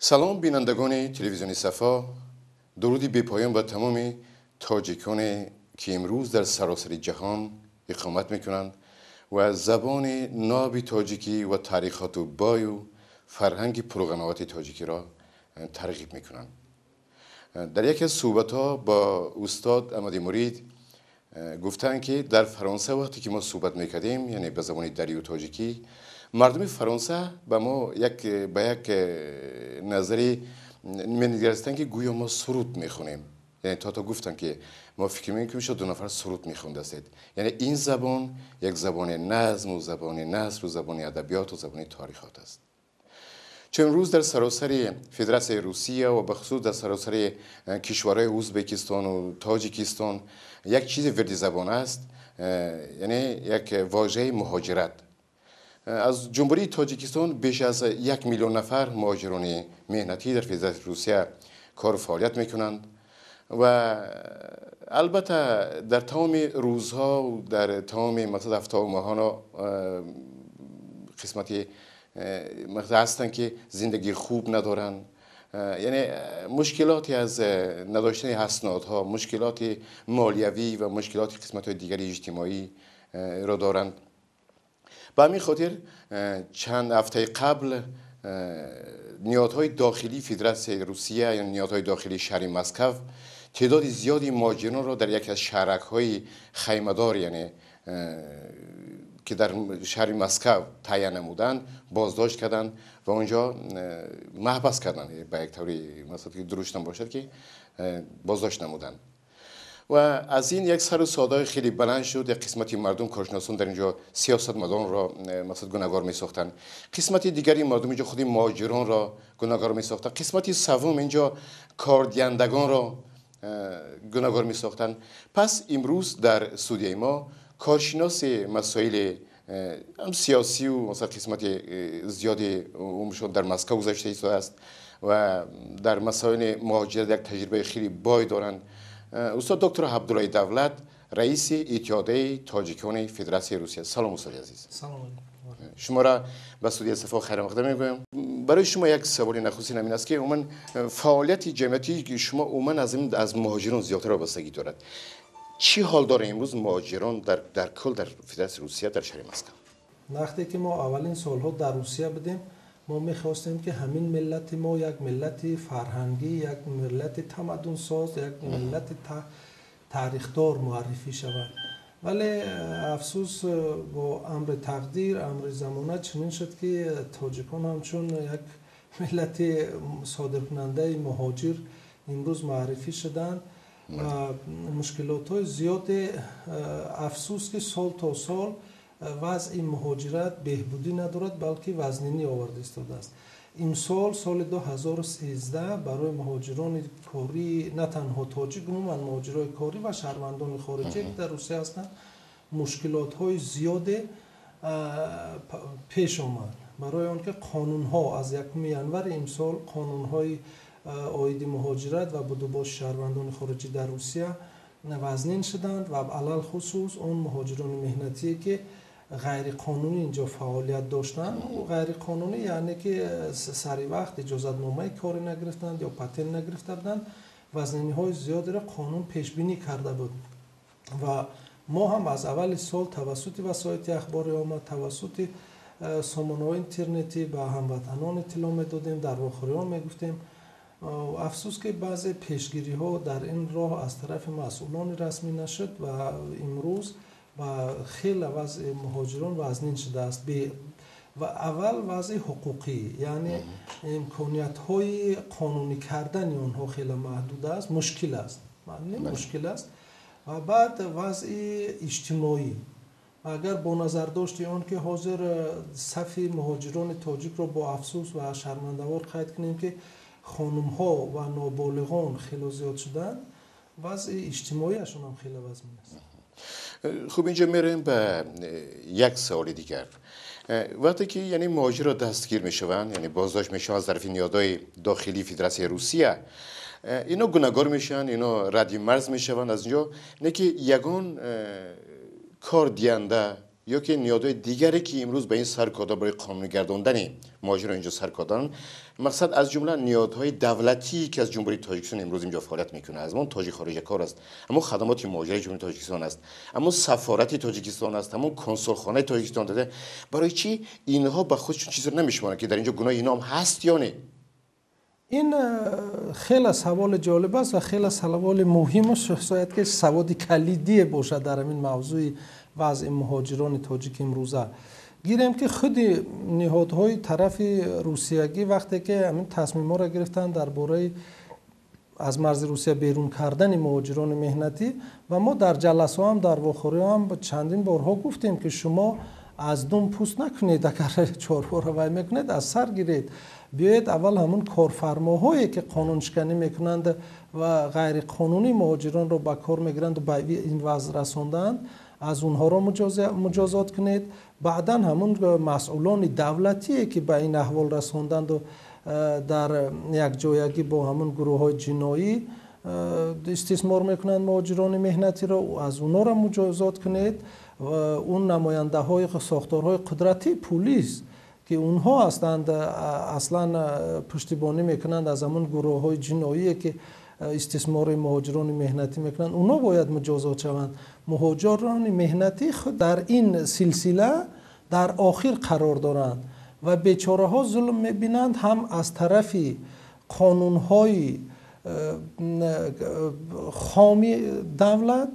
Салом, бинандагони телевизиони Сафо. Дуруди бепоён ба тамоми тоҷиконе, ки имрӯз дар саросари ҷаҳон иқомат мекунанд ва забони ноби тоҷикӣ ва таърихоту бою фарҳанги пурғановати тоҷикиро тарғиб мекунанд. Дар яке аз суҳбатҳо бо устод Аҳмади Мурид гуфтанд, ки дар Фаронса вақте ки мо суҳбат мекардем, яъне ба забони дарию тоҷикӣ, мардуми Фаронса ба мо ба як назари менигаристанд, ки гӯё мо суруд мехонем. Яъне то гуфтанд, ки мо фикр мекунем, ки ду нафар суруд мехондастед. Яъне ин забон як забони назму забони насру забони адабиёту забони таърихот аст. Чун имрӯз дар саросари Федератсияи Русия ва бахусус дар саросари кишварҳои Ӯзбекистону Тоҷикистон як чизи вирди забон аст, яъне як вожаи муҳоҷират. Аз Ҷумҳурии Тоҷикистон беш аз 1 миллион нафар муҳоҷирони меҳнатӣ дар Федератсияи Русия кору фаъолият мекунанд ва албатта дар тамоми рӯзҳо, дар тамоми масалан ҳафтаҳо, моҳоно қисмати ҳастанд, ки зиндагии хуб надоранд, яъне мушкилоти аз надоштани аснодҳо, мушкилоти молиявӣ ва мушкилоти қисматҳои дигари иҷтимоӣ ро доранд. Ба ҳамин хотир чанд ҳафтаи қабл ниҳодҳои дохилии Федератсияи Русия ё ниҳодҳои дохилии шаҳри Москав теъдоди зиёди муҳоҷиронро дар яке аз шаҳракҳои хаймадор, яъне ки дар шаҳри Москав таъян намуданд, боздошт карданд ва онҷо маҳбас карданд. Ба як таври масалан ки дуруштам бошад, ки боздошт намуданд ва аз ин як сару садои хеле баланд шуд. Як қисмати мардум, коршиносон дар инҷо сиёсатмадоронро масалан гунаҳгор месохтанд, қисмати дигари мардум инҷо худи муҳоҷиронро гунаҳгор месохтанд, қисмати севум инҷо кордиҳандагонро гунаҳгор месохтанд. Пас имрӯз дар студияи мо коршиноси масоили ҳам сиёсию масалан қисмати зиёди умршон дар Москав гузашта истодааст ва дар масоили муҳоҷират як таҷрибаи хеле бой доранд, устод доктор Абдуллои Давлат, раиси Иттиҳодияи тоҷикони Федератсияи Русия. Салом, устоди азиз. Шуморо ба студияи Сафо хайрмақдам мегӯям. Барои шумо як саволи нахустин ҳамин аст, ки умуман фаъолияти ҷамъиятии шумо умуман аз муҳоҷирон зиёдтар вобастагӣ дорад. Чӣ ҳол дорад имрӯз муҳоҷирон дар кул дар Федератсияи Русия, дар шаҳри Москав? Вақте ки мо аввалин солҳо дар Русия будем, мо мехостем, ки ҳамин миллати мо як миллати фарҳангӣ, як миллати тамаддунсоз, як миллати таърихдор муаррифӣ шавад. Вале афсӯс, бо амри тақдир, амри замона чунин шуд, ки тоҷикон ҳамчун як миллати содиркунандаи муҳоҷир имрӯз муаррифӣ шуданд ва мушкилотҳои зиёде. Афсӯс, ки сол то сол вазъи муҳоҷират беҳбудӣ надорад, балки вазнинӣ оварда истодааст. Имсол, соли 2013, барои муҳоҷирони корӣ, на танҳо тоҷик, умуман муҳоҷирони корӣ ва шаҳрвандони хориҷие, ки дар Русия ҳастанд, мушкилотҳои зиёде пеш омад, барои он ки қонунҳо аз 1 январи имсол қонунҳои оиди муҳоҷират ва будубоши шаҳрвандони хориҷӣ дар Русия вазнин шуданд ва алалхусус он муҳоҷирони меҳнатие, ки ғайриқонунӣ инҷо фаъолият доштанд. Ғайриқонунӣ, яъне ки сари вақт иҷозатномаи корӣ нагирифтанд ё патент нагирифта буданд. Вазниниҳои зиёдеро қонун пешбинӣ карда буд ва мо ҳам аз аввали сол тавассути васоити ахбори омма, тавассути сомонаҳои интернетӣ ба ҳамватанон иттилоъ медодем, дар вохӯриҳо мегуфтем. Афсӯс, ки баъзе пешгириҳо дар ин роҳ аз тарафи масъулони расмӣ нашуд ва имрӯз ба хеле вазъи муҳоҷирон вазнин шудааст. Ва аввал вазъи ҳуқуқӣ, яъне имкониятҳои қонунӣ кардани онҳо хеле маҳдуд аст, мушкил аст, мушкил аст. Ва баъд вазъи иҷтимоӣ. Агар бо назардошти он ки ҳозир сафи муҳоҷирони тоҷикро бо афсӯс ва шармандавор қайд кунем, ки хонумҳо ва ноболиғон хело зиёд шуданд, вазъи иҷтимоиашон ҳам хеле вазмин аст. Хуб, инҷо меравем ба як саволи дигар. Вақте ки яъне муҳоҷирро дастгир мешаванд, яъне боздошт мешаванд аз тарафи ниҳодҳои дохилии Федератсияи Русия, ино гунаҳгор мешаванд, ино радди марз мешаванд аз инҷо, не ки ягон кордиҳанда ё ки ниҳодҳои дигаре ки имрӯз ба ин саркорда барои қонунӣ гардондани муҳоҷирон инҷо саркор доранд, мақсад аз ҷумла ниҳодҳои давлатӣ ки аз Ҷумҳурии Тоҷикистон имрӯз инҷо фаъолият мекунад, аз мо тоҷик хориҷакор аст, ҳамон хадамоти муҳоҷирати Ҷумҳурии Тоҷикистон аст, ҳамон сафорати Тоҷикистон аст, ҳамон консулхонаи Тоҷикистон дада, барои чӣ инҳо ба худшон чизро намешуморанд ки дар инҷо гуноҳи инҳо ҳам ҳаст ё не? Ин хеле саволи ҷолиб аст ва хеле саволи муҳиму шояд ки саводи калидие бошад дар ҳамин мавзӯи вазъи муҳоҷирони тоҷик имрӯза. Гирем ки худи ниҳодҳои тарафи русиягӣ вақте ки ҳамин тасмимҳоро гирифтанд дар бораи аз марзи Русия берун кардани муҳоҷирони меҳнатӣ, ва мо дар ҷаласаҳо ҳам дар вохӯриҳо ҳам чандин борҳо гуфтем ки шумо аз дум пӯст накунед, агар чорпоро вай мекунед аз сар гиред. Биёед аввал ҳамун корфармоҳое ки қонуншиканӣ мекунанд ва ғайриқонунӣ муҳоҷиронро ба кор мегиранд ва ба ин вазъ расондаанд, аз онҳоро муҷозот кунед. Баъдан ҳамун масъулони давлатие ки ба ин аҳвол расонданду дар якҷоягӣ бо ҳамун гурӯҳҳои ҷиноӣ истисмор мекунанд муҳоҷирони меҳнатиро, аз онҳоро муҷозот кунед. Он намояндаҳои сохторҳои қудратӣ, пулис ки онҳо ҳастанд аслан пуштибонӣ мекунанд аз ҳамун гурӯҳҳои ҷиноие ки истисмори муҳоҷирони меҳнатӣ мекунанд, онҳо бояд муҷозот шаванд. Муҳоҷирони меҳнатӣ худ дар ин силсила дар охир қарор доранд ва бечораҳо зулм мебинанд ҳам аз тарафи қонунҳои хоми давлат,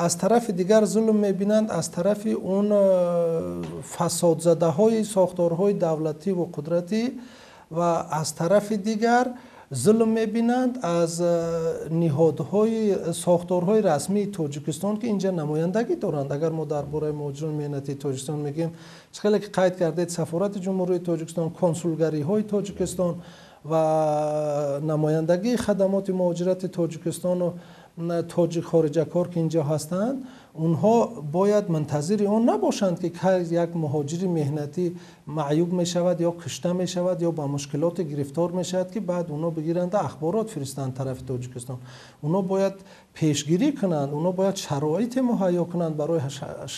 аз тарафи дигар зулм мебинанд аз тарафи он фасодзадаҳои сохторҳои давлатӣ ва қудратӣ, ва аз тарафи дигар зулм мебинанд аз ниҳодҳои сохторҳои расмии Тоҷикистон ки инҷа намояндагӣ доранд. Агар мо дар бораи муҳоҷирони меҳнатии Тоҷикистон мегӯем, чӣ хеле ки қайд кардед, сафорати Ҷумҳурии Тоҷикистон, консулгариҳои Тоҷикистон ва намояндагии хадамоти муҳоҷирати Тоҷикистону тоҷик хориҷакор ки инҷо ҳастанд, онҳо бояд мунтазири он набошанд ки кай як муҳоҷири меҳнатӣ маъюб мешавад ё кушта мешавад ё ба мушкилоте гирифтор мешавад ки баъд онҳо бигиранда ахборот фиристанд тарафи Тоҷикистон. Онҳо бояд пешгирӣ кунанд, онҳо бояд шароите муҳайё кунанд барои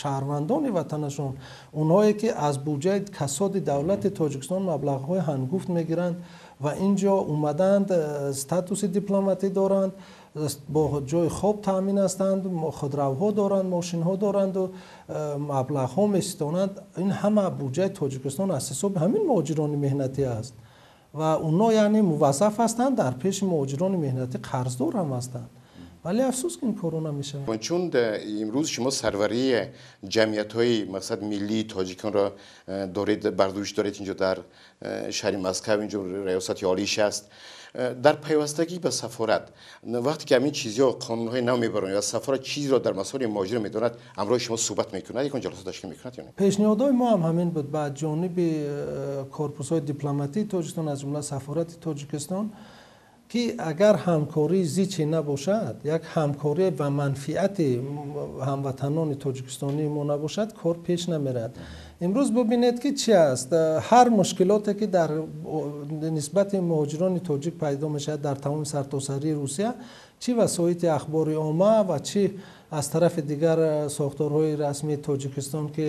шаҳрвандони ватанашон, онҳое ки аз буҷаи касоди давлати Тоҷикистон маблағҳои ҳангуфт мегиранд ва инҷо омаданд, статуси дипломатӣ доранд, бо ҷои хоб таъмин ҳастанд, худравҳо доранд, мошинҳо доранду маблағҳо меситонанд. Ин ҳама буҷаи Тоҷикистон аз ҳисоби ҳамин муҳоҷирони меҳнатӣ аст ва онҳо яъне муваззаф ҳастанд дар пеши муҳоҷирони меҳнатӣ қарздор ҳам ҳастанд. вале афсӯс ки ин корро намешавад. Чун имрӯз шумо сарварии ҷамъиятҳои мақсад миллии тоҷиконро доред, бардӯш доред инҷо дар шаҳри Москва, инҷо риёсати олииш аст. Дар пайвастагӣ ба сафорат вақте ки ҳамин чизҳо қонунҳои нав мебаранд ё сафорат чизро дар масоили муҳоҷир медонад, ҳамроҳи шумо суҳбат мекунад, ягон ҷаласа ташкил мекунад ё не? Пешниҳодҳои мо ҳам ҳамин буд ба ҷониби корпусҳои дипломатии Тоҷикистон, аз ҷумла сафорати Тоҷикистон, ки агар ҳамкории зиче набошад, як ҳамкорӣ ба манфиати ҳамватанони тоҷикистонии мо набошад, кор пеш намерад. Имрӯз бубинед ки чи аст. Ҳар мушкилоте ки дар нисбати муҳоҷирони тоҷик пайдо мешавад дар тамоми сартосарии Русия, чӣ васоити ахбори омма ва чӣ аз тарафи дигар сохторҳои расмии Тоҷикистон ки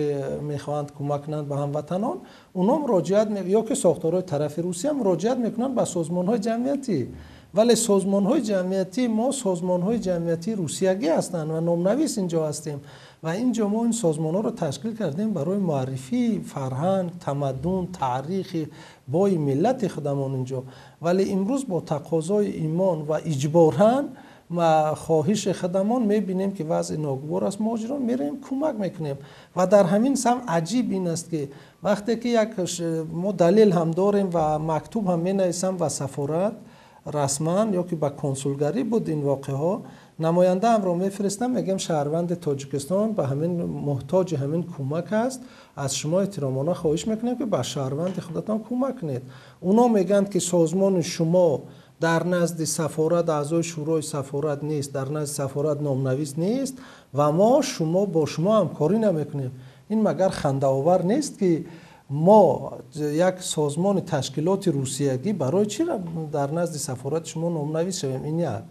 мехоҳанд кӯмак кунанд ба ҳамватанон, онҳо муроҷиат ё ки сохторҳои тарафи Русия муроҷиат мекунанд ба созмонҳои ҷамъиятӣ. Вале созмонҳои ҷамъиятии мо созмонҳои ҷамъиятии русиягӣ ҳастанд ва номнавис инҷо ҳастем ва инҷо мо ин созмонҳоро ташкил кардем барои муаррифии фарҳанг, тамаддун, таърихи бои миллати худамон инҷо. Вале имрӯз бо тақозои имон ва иҷборан ма хоҳиши худамон мебинем ки вазъи ногувор аст, муҳоҷирон мераем кӯмак мекунем. Ва дар ҳамин сам аҷиб ин аст ки вақте ки як мо далел ҳам дорем ва мактуб ҳам менависам ба сафорат расман ё ки ба консулгарӣ буд ин воқеаҳо, намояндаамро мефиристам, мегӯям шаҳрванди Тоҷикистон ба ҳамин муҳтоҷи ҳамин кӯмак аст, аз шумо эҳтиромона хоҳиш мекунем ки ба шаҳрванди худатон кӯмак кунед. Онҳо мегӯянд ки созмони шумо дар назди сафорат, аъзои шӯрои сафорат нест, дар назди сафорат номнавис нест ва мо шумо бо шумо ҳамкорӣ намекунем. Ин магар хандаовар нест ки мо як созмони ташкилоти русиягӣ барои чӣ дар назди сафорати шумо номнавис шавем? Ин як.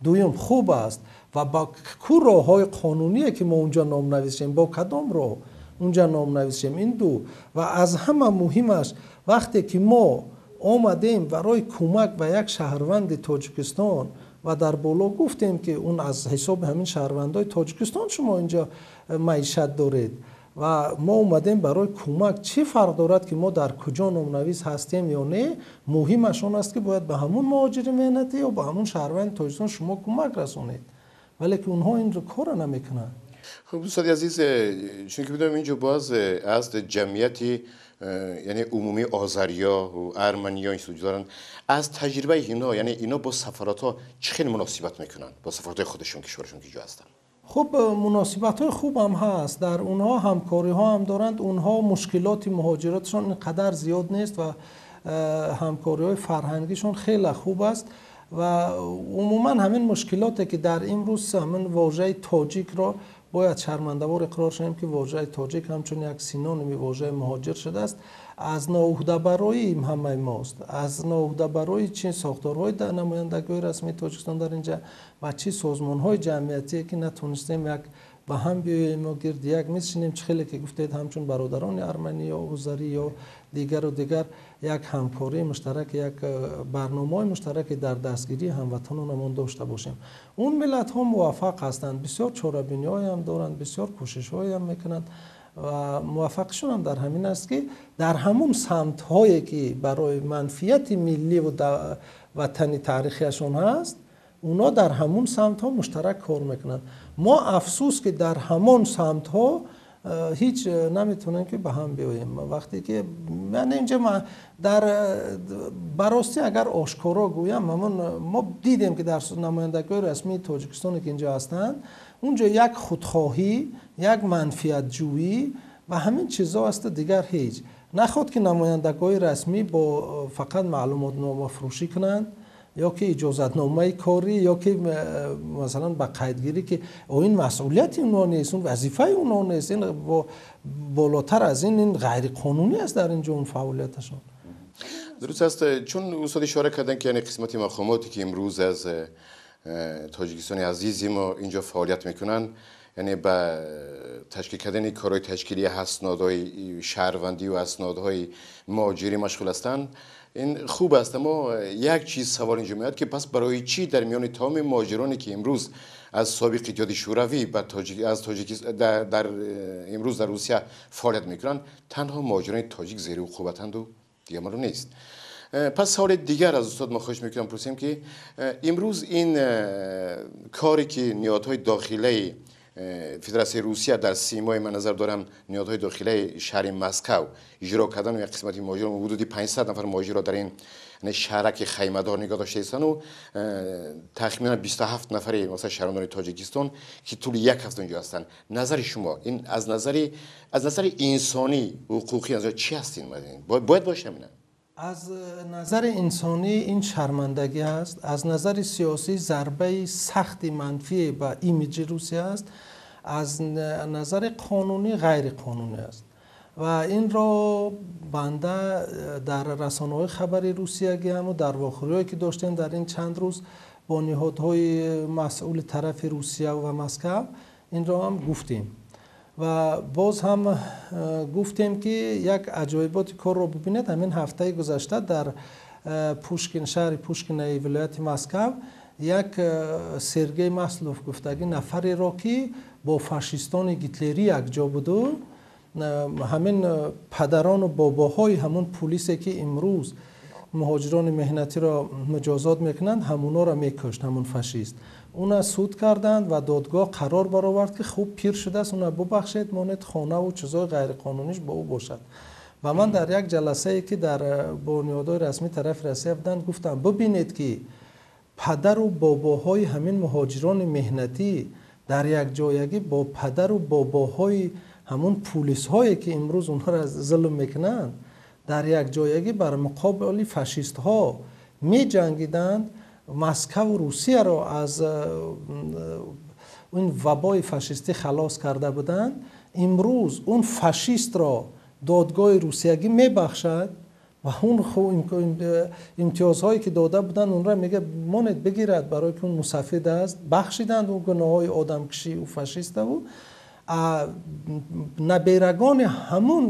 Дуюм, хуб аст ва ба ку роҳҳои қонуние ки мо унҷо номнавис шавем, бо кадом роҳ? унҷа номнавис шем. Ин ду. Ва аз ҳама муҳимаш, вақте ки мо омадем барои кӯмак ба як шаҳрванди Тоҷикистон ва дар боло гуфтем, ки он аз ҳисоби ҳамин шаҳрвандои Тоҷикистон шумо инҷо маишат доред ва мо омадем барои кӯмак, чӣ фарқ дорад, ки мо дар куҷо номнавис ҳастем ё не? Муҳимаш он аст, ки бояд ба ҳамун муҳоҷири меҳнатӣ ё ба ҳамун шаҳрванди Тоҷикистон шумо кӯмак расонед, вале ки онҳо ин корро намекунанд. Хуб, дӯстони азиз, чунки бидонем, инҷо боз аз ҷамъияти, яъне умумии озария ва армания ин вуҷуд доранд. Аз таҷрибаи инҳо, яъне инҳо бо сафоратҳо чӣ хел муносибат мекунанд, бо сафоратҳои худашон, кишварашон ки ҷо ҳастанд? Хуб, муносибатҳои хуб ҳам ҳаст, дар онҳо ҳамкориҳо ҳам доранд. Онҳо мушкилоти муҳоҷиратшон ин қадар зиёд нест ва ҳамкориҳои фарҳангишон хеле хуб аст. Ва умуман ҳамин мушкилоте, ки дар имрӯз ҳамин вожаи тоҷикро бояд шармандавор иқрор шавем, ки вожаи тоҷик ҳамчун як синоними вожаи муҳоҷир шудааст, аз ноуҳдабароии ҳамаи мост, аз ноуҳдабароии чи сохторҳои намояндагиҳои расмии Тоҷикистон дар инҷа ва чӣ созмонҳои ҷамъиятие, ки натонистем як ба ҳам биёем ва гирди як миз шинем, чӣ хеле ки гуфтед, ҳамчун бародарони арманӣ ё озарӣ ё дигару дигар, як ҳамкории муштарак, як барномаҳои муштараке дар дастгирии ҳамватанонамон дошта бошем. Он миллатҳо муваффақ ҳастанд, бисёр чорабиниҳоям доранд, бисёр кӯшишҳоям мекунанд ва муваффақишон ҳам дар ҳамин аст, ки дар ҳамун самтҳое, ки барои манфиати миллӣ ва ватани таърихиашон ҳаст, онҳо дар ҳамун самтҳо муштарак кор мекунанд. Мо, афсӯс, ки дар ҳамон самтҳо ҳеҷ наметавонем, ки ба ҳам биёем. Вақте ки ман инҷа дар баростӣ агар ошкоро гӯям, ҳамон мо дидем, ки дар намояндагиҳои расмии Тоҷикистоне, ки инҷо ҳастанд, унҷо як худхоҳӣ, як манфиатҷӯӣ ва ҳамин чизҳо асту дигар ҳеҷ. Наход ки намояндагиҳои расмӣ бо фақат маълумотномафурӯшӣ кунанд ё ки иҷозатномаи корӣ, ё ки масалан ба қайдгирӣ, ки ин масъулияти онҳо нест, он вазифаи онҳо нест, ин болотар аз ин ғайриқонунӣ аст дар инҷо он фаъолияташон. Дуруст аст. Чун устод ишора карданд, ки яъне қисмати мақомоте, ки имрӯз аз Тоҷикистони азизи мо инҷо фаъолият мекунанд, яъне ба ташкил кардани корҳои ташкилии аснодҳои шаҳрвандӣ ва аснодҳои муҳоҷирӣ машғул ҳастанд, ин хуб аст. Аммо як чиз савол инҷо меояд, ки пас барои чӣ дар миёни тамоми муҳоҷироне, ки имрӯз аз собиқ Иттиҳоди Шӯравӣ ба аз дар имрӯз дар Русия фаъолият мекунанд, танҳо муҳоҷирони тоҷик зери уқубатанду дигар маълум нест? Пас саволи дигар аз устод мо хоҳиш мекунам пурсем, ки имрӯз ин коре, ки ниҳодҳои дохилаи Федератсияи Русия дар симои, ман назар дорам, ниҳодҳои дохилаи шаҳри Москав иҷро кардан, як қисмати муҳоҷирон, ҳудуди 500 нафар муҳоҷирро дар ин шаҳраки хаймадор нигоҳ дошта истану тахминан 27 нафари масалан шаҳрвандони Тоҷикистон, ки тӯли як ҳафта инҷо ҳастанд, назари шумо ин аз назари инсонӣ, ҳуқуқӣ чӣ ҳаст? Ин бояд боша ҳамина? Аз назари инсонӣ ин шармандагӣ аст, аз назари сиёсӣ зарбаи сахти манфӣ ба имиҷи Русия аст, аз назари қонунӣ ғайриқонунӣ аст. Ва инро банда дар расонаҳои хабари русиягӣ ҳаму дар вохӯриҳое, ки доштем дар ин чанд рӯз бо ниҳодҳои масъули тарафи Русия ва Москав, инро ҳам гуфтем. Ва боз ҳам гуфтем, ки як аҷоиботи корро бибинед: ҳамин ҳафтаи гузашта дар Пушкин, шаҳри Пушкинаи вилояти Москав, як Сергей Маслов гуфтагӣ нафареро, ки бо фашистони гитлерӣ якҷо буду ҳамин падарону бобоҳои ҳамун пулисе, ки имрӯз муҳоҷирони меҳнатиро муҷозот мекунанд, ҳамунҳоро мекушт, ҳамун фашист, уна суд карданд ва додгоҳ қарор баровард, ки хуб, пир шудааст, уна бубахшед, монед, хонаву чизҳои ғайриқонуниш бо ӯ бошад. Ва ман дар як ҷаласае, ки дар бо ниҳодҳои расмии тарафи Россия буданд, гуфтам: бибинед, ки падару бобоҳои ҳамин муҳоҷирони меҳнатӣ дар якҷоягӣ бо падару бобоҳои ҳамун пулисҳое, ки имрӯз онҳоро зулм мекунанд, дар якҷоягӣ бар муқобили фашистҳо меҷангиданд, Москаву Русияро аз ин вабои фашистӣ халос карда буданд. Имрӯз он фашистро додгоҳи русиягӣ мебахшад ва он имтиёзҳое, ки дода буданд, онро мега монед, бигирад, барое ки он мусафид аст, бахшиданд он гуноҳҳои одамкушӣ ӯ фашиставу. Наберагони ҳамун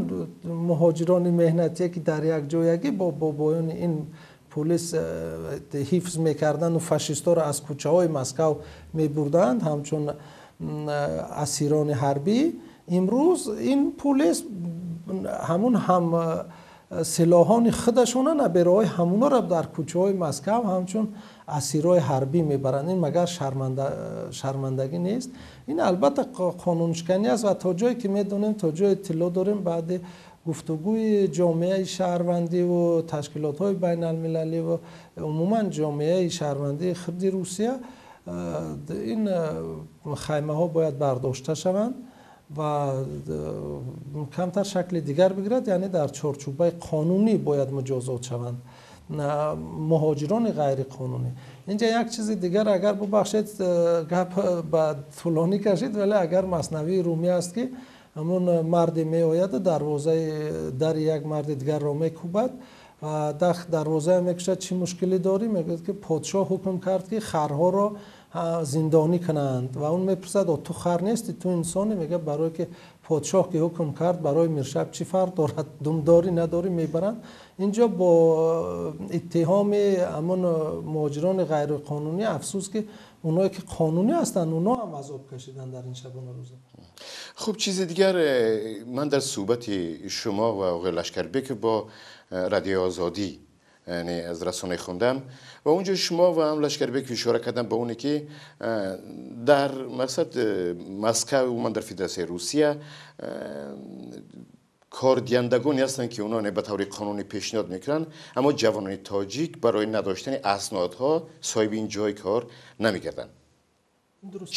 муҳоҷирони меҳнатие, ки дар як ҷоягӣ бо бобоёни ин пулис ҳифз мекарданд фашистҳоро аз кӯчаҳои Москав мебурданд ҳамчун асирони ҳарбӣ, имрӯз ин пулис ҳамун ҳам силоҳони худашона набераҳои ҳамунаро дар кӯчаҳои Москав ҳамчун асирҳои ҳарбӣ мебаранд. Ин магар шармандагӣ нест? Ин албатта қонуншиканӣ аст ва то ҷое ки медонем, то ҷое иттилоъ дорем, баъди гуфтугӯи ҷомеаи шаҳрвандиву ташкилотҳои байналмилалӣ ва умуман ҷомеаи шаҳрвандии худи Русия, ин хаймаҳо бояд бардошта шаванд ва камтар шакли дигар бигирад, яъне дар чорчӯбаи қонунӣ бояд муҷозот шаванд муҳоҷирони ғайриқонунӣ. Инҷа як чизи дигар, агар бубахшед, гап ба тӯлонӣ кашид, вале агар Маснавии Румӣ аст, ки ҳамун марде меояду дарвозаи дари як марди дигарро мекӯбад ва дарвозая мекушад: «Чӣ мушкилӣ дорӣ?» Мегӯяд, ки подшоҳ ҳукм кард, ки харҳоро зиндонӣ кунанд. Ва он мепурсад: «Ту хар нестӣ, ту инсонӣ?» Мегӯяд: «Барое ки подшоҳ ки ҳукм кард, барои миршаб чӣ фарқ дорад, думдорӣ надорӣ, мебаранд». Инҷо бо иттиҳоми ҳамон муҳоҷирони ғайриқонунӣ, афсӯс, ки оное ки қонунӣ ҳастанд, онҳо ҳам азоб кашиданд дар ин шабона рӯза. Хуб, чизи дигар, ман дар суҳбати шумо ва оғои Лашкарбеков бо Радиои Озодӣ, яъне аз расона хондам ва онҷо шумо ва ҳам Лашкарбеков ишора кардам ба оне, ки дар мақсад Москав, умуман дар Федератсияи Русия кордиҳандагоне ҳастанд, ки онҳо ба таври қонунӣ пешниҳод мекунанд, аммо ҷавонони тоҷик барои надоштани аснодҳо соҳиби ин ҷои кор намегарданд.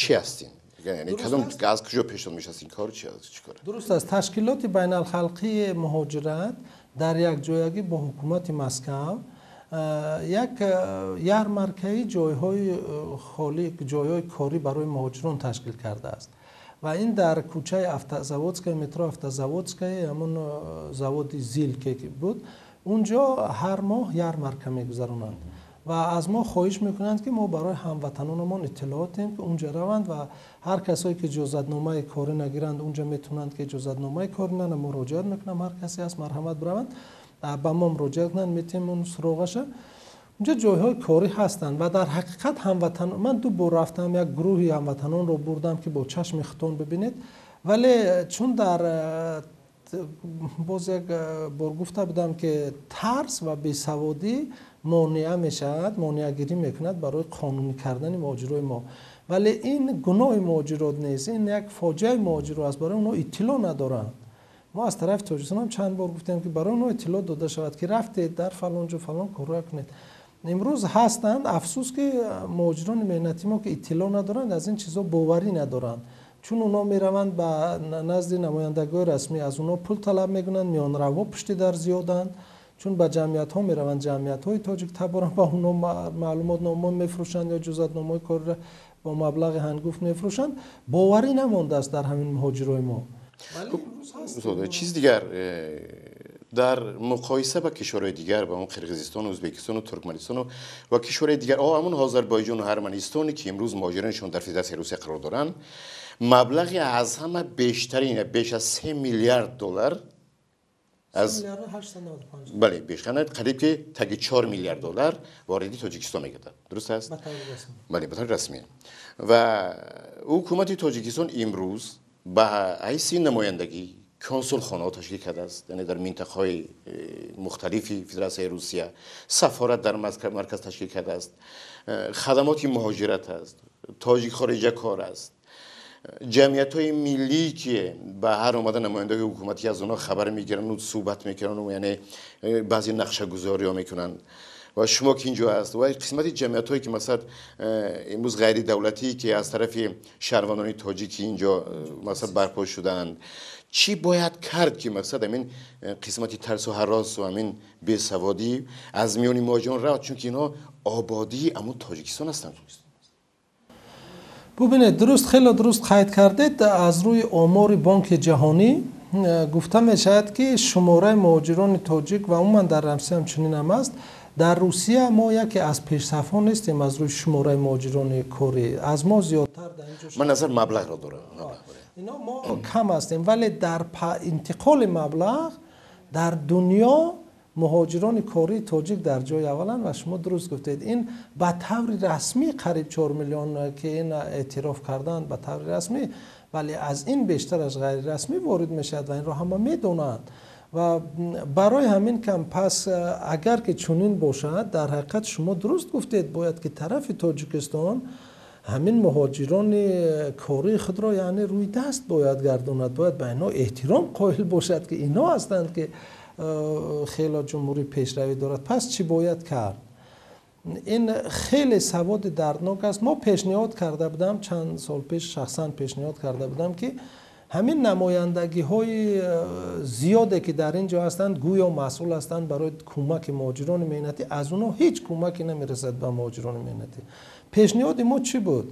Чӣ ҳастин? Яъне кадом, аз куҷо пешниҳод мешавад ин кор, чи чӣ кор? Дуруст аст. Ташкилоти байналхалқии муҳоҷират дар якҷоягӣ бо ҳукумати Москав як ярмаркаи ҷойҳои холӣ, ҷойҳои корӣ барои муҳоҷирон ташкил кардааст ва ин дар кӯчаи Автозаводская, метро Автозаводская, ҳамон заводи ЗИЛ ки буд, унҷо ҳар моҳ ярмарка мегузаронанд ва аз мо хоҳиш мекунанд, ки мо барои ҳамватанонамон иттилоот диҳем, ки унҷа раванд ва ҳар касое ки иҷозатномаи корӣ нагиранд, унҷа метавонанд ки иҷозатномаи корӣ нана. Муроҷиат мекунам, ҳар касе аст, марҳамат, бираванд, ба мо муроҷиат кунанд, метавонем он суроғаша. Унҷа ҷойҳои корӣ ҳастанд ва дар ҳақиқат ҳамватан, ман ду бор рафтам, як гурӯҳи ҳамватанонро бурдам, ки бо чашми худтон бибинед. Вале чун дар боз як бор гуфта будам, ки тарс ва бесаводӣ монеа мешавад, монеагирӣ мекунад барои қонунӣ кардани муҳоҷирои мо. Вале ин гуноҳи муҳоҷирот нест, ин як фоҷиаи муҳоҷиро аст, барои онҳо иттилоъ надоранд. Мо аз тарафи Тоҷикистон ҳам чанд бор гуфтем, ки барои онҳо иттилоъ дода шавад, ки рафтед дар фалон ҷо фалон корро кунед. Имрӯз ҳастанд, афсӯс, ки муҳоҷирони меҳнати мо, ки иттилоъ надоранд, аз ин чизҳо боварӣ надоранд, чун онҳо мераванд ба назди намояндагои расмӣ, аз онҳо пул талаб мекунанд, миёнравҳо пушти дар зиёданд, чун ба ҷамъиятҳо мераванд, ҷамъиятҳои тоҷиктаборан ба онҳо маълумотнома мефурӯшанд ё иҷозатномаҳои корро бо маблағи ҳангуфт мефурӯшанд. Боварӣ намондааст дар ҳамин муҳоҷирои мо. Чиз дигар, дар муқоиса ба кишварҳои дигар, ба он Қирғизистон, Ӯзбекистон, Туркманистон ва кишварҳои дигар, ҳамон Озарбойҷон ва Арманистоне, ки имрӯз муҳоҷироншон дар Федератсияи Русия қарор доранд, маблағи аз ҳама бештарин, беш аз 3 миллиард доллар аз, бале, бештар, қариб ки таги 4 миллиард доллар вориди Тоҷикистон мегардад. Дуруст аст? Бале, ба таври расмӣ. Ва ҳукумати Тоҷикистон имрӯз ба ҳайси намояндагӣ консулхонаҳо ташкил кардааст, яъне дар минтақаҳои мухталифи Федератсияи Русия сафорат дар марказ ташкил кардааст, хадамоти муҳоҷират аст, тоҷик хориҷа кор аст, ҷамъиятҳои миллӣ, ки ба ҳар омада намояндаҳои ҳукуматӣ аз онҳо хабар мегиранд, суҳбат мекунанд, яъне баъзе нақшагузориҳо мекунанд ва шумо ки инҷо аст ва қисмати ҷамъиятҳое, ки масалан имрӯз ғайридавлатӣ, ки аз тарафи шаҳрвандони тоҷики инҷо масалан барпо шудаанд, чӣ бояд кард, ки мақсад ҳамин қисмати тарсу ҳаросу ҳамин бесаводӣ аз миёни муҳоҷирон равад, чунки инҳо ободии ҳамун Тоҷикистон ҳастанд? Бубинед, дуруст, хеле дуруст қайд кардед. Аз рӯи омори Бонки Ҷаҳонӣ гуфта мешавад, ки шумораи муҳоҷирони тоҷик ва умуман дар Русия ҳам чунин ҳам аст. Дар Русия мо яке аз пешсафҳо нестем аз рӯи шумораи муҳоҷирони корӣ. Аз мо зиёдтар дар инҷо ман назар маблағро дорам. Ино мо кам ҳастем, вале дар интиқоли маблағ дар дунё муҳоҷирони кории тоҷик дар ҷои авваланд ва шумо дуруст гуфтед, ин ба таври расмӣ қариб 4 миллион ки ин эътироф карданд ба таври расмӣ, вале аз ин бештараш ғайрирасмӣ ворид мешавад ва инро ҳама медонанд. Ва барои ҳамин кам пас агар ки чунин бошад, дар ҳақиқат шумо дуруст гуфтед, бояд ки тарафи Тоҷикистон ҳамин муҳоҷирони кории худро яъне рӯи даст бояд гардонад, бояд ба инҳо эҳтиром қоил бошад ки инҳо ҳастанд ки хеле ҷумҳурӣ пешравӣ дорад. Пас чӣ бояд кард? Ин хеле саводи дарднок аст. Мо пешниҳод карда будам, чанд сол пеш шахсан пешниҳод карда будам ки ҳамин намояндагиҳои зиёде ки дар ин ҷо ҳастанд, гӯё масъул ҳастанд барои кӯмаки муҳоҷирони меҳнатӣ, аз онҳо ҳеҷ кӯмаке намерасад ба муҳоҷирони меҳнатӣ. Пешниҳоди мо чӣ буд?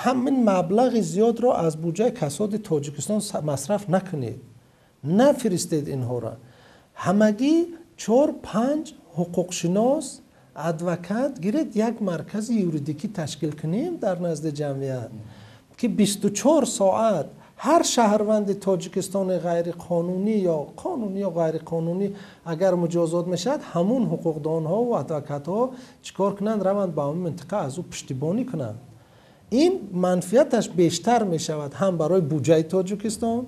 Ҳамин маблағи зиёдро аз буҷаи касоди Тоҷикистон масраф накунед, нафиристед инҳоро. Ҳамагӣ 4-5 ҳуқуқшинос, адвокат гиред, як маркази юридикӣ ташкил кунем дар назди ҷамъият ки 24 соат ҳар шаҳрванди Тоҷикистони ғайриқонунӣ ё қонунӣ ё ғайриқонунӣ агар муҷозот мешавад, ҳамун ҳуқуқдонҳо ва адвокатҳо чӣ кор кунанд? Раванд ба ҳамун минтақа аз ӯ пуштибонӣ кунанд. Ин манфиаташ бештар мешавад ҳам барои буҷаи Тоҷикистон,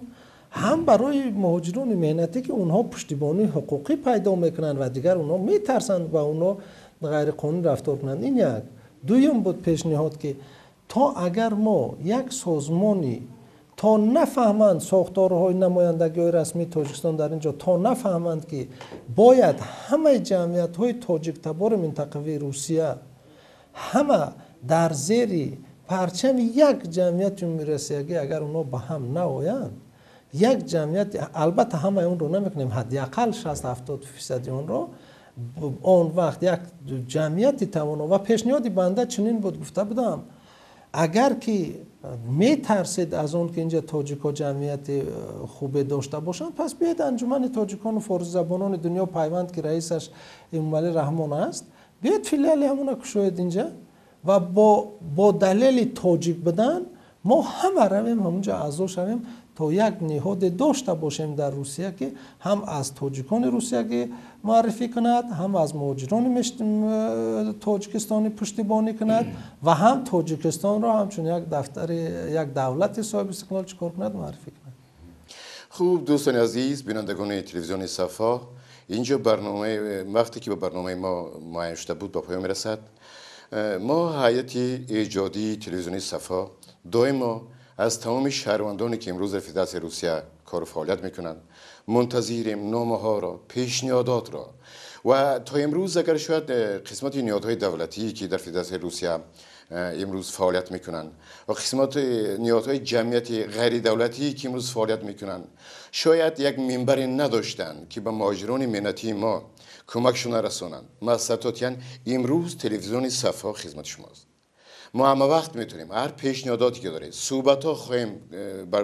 ҳам барои муҳоҷирони меҳнатӣ ки онҳо пуштибонии ҳуқуқӣ пайдо мекунанд ва дигар онҳо метарсанд ба онҳо ғайриқонунӣ рафтор кунанд. Ин як. Дуюм буд пешниҳод ки то агар мо як созмони то нафаҳманд сохторҳои намояндагиҳои расмии Тоҷикистон дар ин ҷо, то нафаҳманд ки бояд ҳамаи ҷамъиятҳои тоҷиктабори минтақавии Русия ҳама дар зери парчами як ҷамъияти умумирасиягӣ агар онҳо ба ҳам наоянд, як ҷамъият, албатта ҳамаи онро намекунем, ҳадди ақал 60-70% онро, он вақт як ҷамъияти тавоно. Ва пешниҳоди банда чунин буд, гуфта будам, агар ки метарсед аз он ки инҷа тоҷикҳо ҷамъияти хубе дошта бошанд, пас биёед анҷумани тоҷикону форсизабонони дунё пайванд ки раисаш Эмомалӣ Раҳмон аст, биёед филиали ҳамона кушоед инҷа ва бо далели тоҷик будан мо ҳама равем ҳамунҷа аъзо шавем то як ниҳоде дошта бошем дар Русия ки ҳам аз тоҷикони русиягӣ муаррифӣ кунад, ҳам аз муҳоҷирони тоҷикистонӣ пуштибонӣ кунад ва ҳам Тоҷикистонро ҳамчун як дафтари як давлати соҳиби истиқлол чӣ кор кунад, муаррифӣ кунад. Хуб, дӯстони азиз, бинандагони телевизиони Сафо, инҷо барномаи вақте ки ба барномаи мо муайян шуда буд ба поён мерасад. Мо ҳайати эҷодии телевизиони Сафо доимо аз тамоми шаҳрвандоне ки имрӯз дар Федератсияи Русия кору фаъолият мекунанд мунтазирем номаҳоро, пешниҳодотро ва то имрӯз агар шояд қисмати ниҳодҳои давлатӣ ки дар Федератсияи Русия имрӯз фаъолият мекунанд ва қисмати ниҳодҳои ҷамъияти ғайридавлатӣ ки имрӯз фаъолият мекунанд шояд як минбаре надоштанд ки ба муҳоҷирони меҳнатии мо кӯмакшон нарасонанд. Масъатотян имрӯз телевизиони Сафо хизмати шумост. Мо ҳама вақт метавонем ҳар пешниҳодоте ки доред, суҳбатҳо хоҳем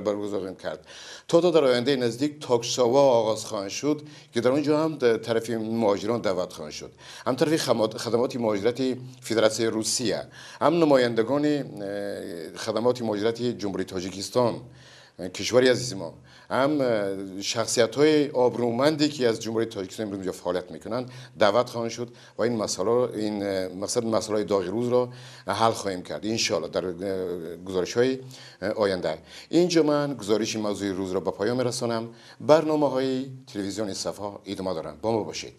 баргузор хоҳем кард. То дар ояндаи наздик токшоуҳо оғоз хоҳанд шуд ки дар он ҷо ҳам тарафи муҳоҷирон даъват хоҳанд шуд, ҳам тарафи хадамоти муҳоҷирати Федератсияи Русия, ҳам намояндагони хадамоти муҳоҷирати Ҷумҳурии Тоҷикистон, кишвари азизи мо, ҳам шахсиятҳои обрӯманде ки аз Ҷумҳурии Тоҷикистон имрӯз инҷо фаъолият мекунанд даъват хоҳанд шуд ва ин масъаларо, ин мақсад масъалаҳои доғи рӯзро ҳал хоҳем кард иншоалло дар гузоришҳои оянда. Инҷо ман гузориши мавзӯи рӯзро ба поён мерасонам. Барномаҳои телевизиони Сафо идома доранд. Бо мо бошед.